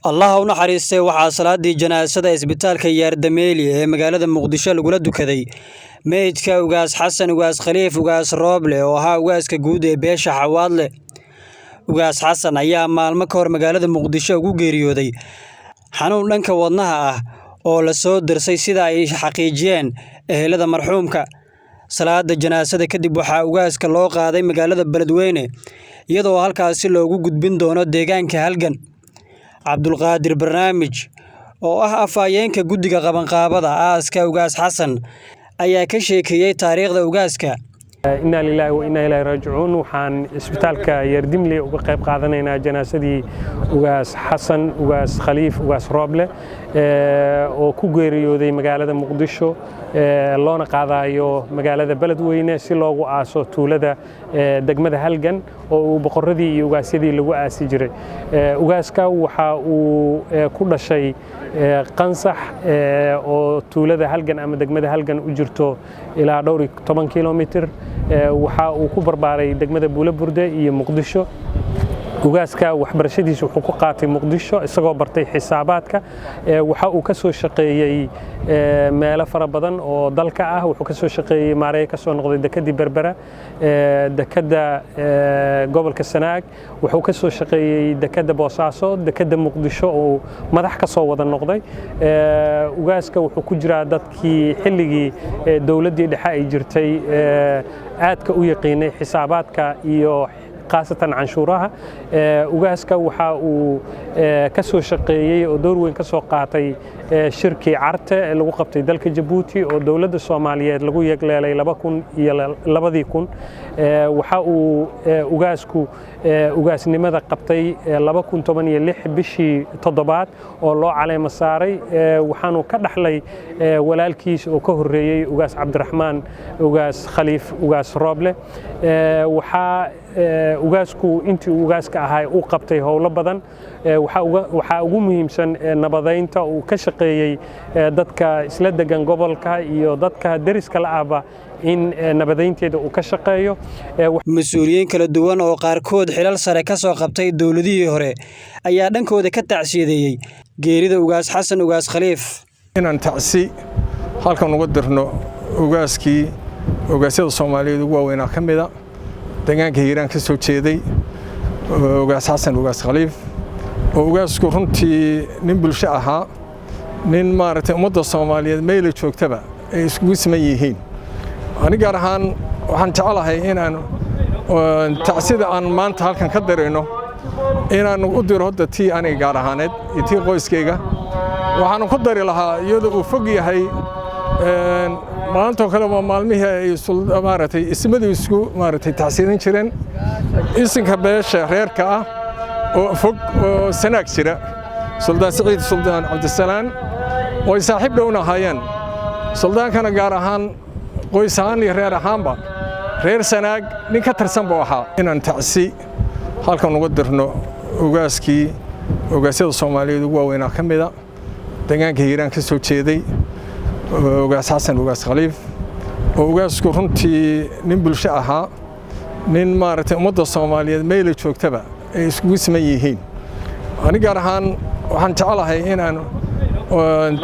Allah u naxariistay, waxaa salaadii janaasada isbitaalka Yaardameeli ee magaalada Muqdisho lagula dukaday meydka Ugaas Xasan Ugaas Khaliif Ugaas Rooble oo ahaa ugaaska guud ee beesha Xawaadle. Ugaas Xasan ayaa maalmo ka hor magaalada Muqdisho ugu geeriyooday xanuun dhanka wadnaha ah oo la soo dirsay, sida ay xaqiijiyeen ehelada marxuumka. Salaada janaasada kadib waxaa ugaaska loo qaaday magaalada Beledweyne, iyadoo halkaasi loogu gudbin doono deegaanka Halgan. Cabdulqaadir Barnaamij oo ah afhayeenka guddiga qabanqaabada aaska Ugaas Xasan ayaa ka sheekeeyey taariikhda ugaaska. Inaa lilaahi wa inaa ilaahi raajicuun. Waxaan isbitaalka Yardimle uga qayb qaadanaynaa janaasadii Ugaas Xasan Ugaas Khaliif Ugaas Rooble oo ku geeriyooday magaalada Muqdisho, loona qaadayo magaalada Beledweyne si loogu aaso tuulada degmada Halgan oo uu boqoradii iyo ugaasyadii lagu aasi jiray. Ugaaska waxa uu ku dhashay Qansax oo tuulada Halgan ama degmada Halgan u jirto ilaa dhowr iyo toban kilomitir. Waxa uu ku barbaaray degmada Buulaburde iyo Muqdisho. Ugaaska waxbarashadiisa wuxuu ku qaatay Muqdisho, isagoo bartay xisaabaadka. Waxa uu ka soo shaqeeyey meelo fara badan oo dalka ah. Wuxuu ka soo shaqeeyey, maareeye ka soo noqday dekedii Berbera, dekedda gobolka Sanaag. Wuxuu ka soo shaqeeyey dekedda Boosaaso, dekedda Muqdisho oo madax ka soo wada noqday. Ugaaska wuxuu ku jiraa dadkii xilligii dowladdii dhexe ay jirtay aadka u yaqiinay xisaabaadka iyo khaasatan canshuuraha. Ugaaska waxa uu ka soo shaqeeyey oo door weyn ka soo qaatay shirkii Carte ee lagu qabtay dalka Jabuuti oo dowladda Soomaaliyeed lagu yegleelay 2000 iyo 2000. Waxa uu ugaasku ugaasnimada qabtay 2016 bishii toddobaad oo loo caleemo saaray. Waxaanu ka dhaxlay walaalkiis oo ka horreeyey, Ugaas Cabdiraxmaan Ugaas Khaliif Ugaas Rooble. Waxaa ugaasku intii uu ugaaska ahaa uu qabtay howlo badan. Waxaa ugu muhiimsan nabadaynta uu ka shaqeeyey dadka isla degan gobolka iyo dadka deriska la ahba in nabadaynteeda uu ka shaqeeyo. Mas-uuliyiin kala duwan oo qaarkood xilal sare ka soo qabtay dowladihii hore ayaa dhankooda ka tacsiyadeeyey geerida Ugaas Xasan Ugaas Khaliif. Inaan tacsi halkan uga dirno ugaaskii ugaasyada Soomaaliyeed ugu waaweynaa ka mida, deegaanka Hiiraan ka soo jeeday, Ugaas Xasan Ugaas Khaliif, oo ugaasku runtii nin bulsho ahaa, nin maaragtay ummadda Soomaaliyeed meelay joogtaba ay iskugu siman yihiin. Ani gaar ahaan waxaan jeclahay inaan tacsida aan maanta halkan ka dirayno inaan u diro hadda tii aniga gaar ahaaneed iyo tii qoyskayga. Waxaanu ku dari lahaa, iyadoo uu fog yahay, maantoo kale waa maalmihii ay maaragtay ismadu isku maaragtay tacsiidan jireen, isinka beesha reerka ah oo fog oo Sanaag jira, Suldaan Siciid Suldaan Cabdisalaan, oo ay saaxiib dhowna ahaayeen. Suldaankana gaar ahaan qoys ahaan iyo reer ahaanba reer Sanaag nin ka tirsan buu ahaa. Inaan tacsi halkan uga dirno ugaaskii ugaasyada Soomaaliyeed ugu waaweynaa ka mida, deegaanka Hiiraan ka soo jeeday, Ugaas Xasan Ugaas Khaliif, oo ugaasku runtii nin bulsho ahaa, nin maaragtay ummadda Soomaaliyeed meelay joogtaba ay iskugu siman yihiin. Ani gaar ahaan waxaan jeclahay inaan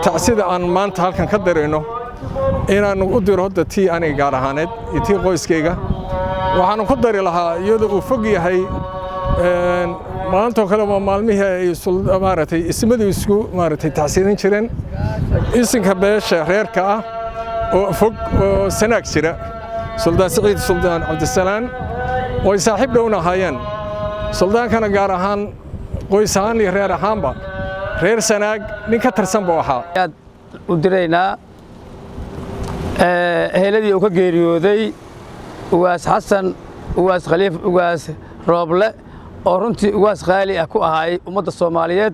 tacsida aan maanta halkan ka dirayno inaan u diro hadda tii aniga gaar ahaaneed iyo tii qoyskayga. Waxaanu ku dari lahaa, iyadoo uu fog yahay, maantoo kale waa maalmihii ay maaragtay ismadu isku maaragtay tacsiidan jireen, isinka beesha reerka ah oo fog oo Sanaag jira, Suldaan Siciid Suldaan Cabdisalaan, oo ay saaxiib dhowna ahaayeen. Suldaankana gaar ahaan qoys ahaan iyo reer ahaanba reer Sanaag nin ka tirsan buu ahaa. Aad u diraynaa eheladii uu ka geeriyooday Ugaas Xasan Ugaas Khaliif Ugaas Rooble, oo runtii ugaas qaali ah ku ahaay ummadda Soomaaliyeed,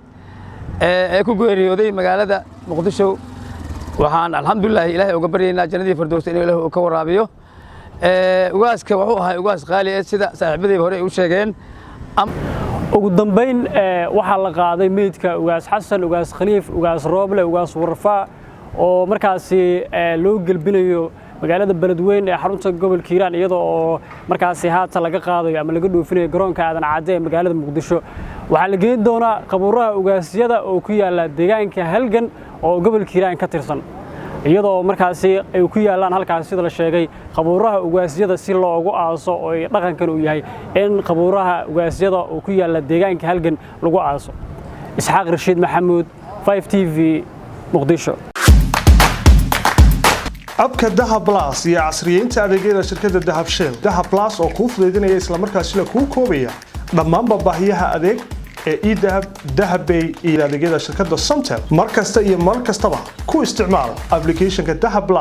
ee ku geeriyooday magaalada Muqdisho. Waxaan alxamdulilaahi Ilaahay uga baryaynaa jannadii Firdowsa inuu Ilaahu ka waraabiyo. Ugaaska wuxuu ahaa ugaas qaali ah, sida saaxiibadayba hore ay u sheegeen. Ugu dambayn waxaa la qaaday meydka Ugaas Xasan Ugaas Khaliif Ugaas Rooble Ugaas Warfaa oo markaasi loo gelbinayo magaalada Beledweyne ee xarunta gobolka Hiiraan, iyadoo oo markaasi haatan laga qaadayo ama laga dhoofinayo garoonka Aadan Cadde ee magaalada Muqdisho. Waxaa la geyn doonaa qabuuraha ugaasyada oo ku yaala deegaanka Halgan oo gobolka Hiiraan ka tirsan, iyadoo markaasi ay ku yaalaan halkaas sida la sheegay qabuuraha ugaasyada si loogu aaso, oo ay dhaqankan uu yahay in qabuuraha ugaasyada oo ku yaala deegaanka Halgan lagu aaso. Isxaaq Rashiid Maxamuud, 5 TV, Muqdisho. Abka Dahab Plus iyo casriyeynta adeegyada shirkadda Dahab Shell. Dahab Plus oo kuu fudaydinaya islamarkaasina kuu koobaya dhammaanba baahiyaha adeeg ee eDahab, Dahabbay iyo adeegyada shirkadda Somtel. Mar kasta iyo mar kastaba ku isticmaal applicationka Dahab Plus.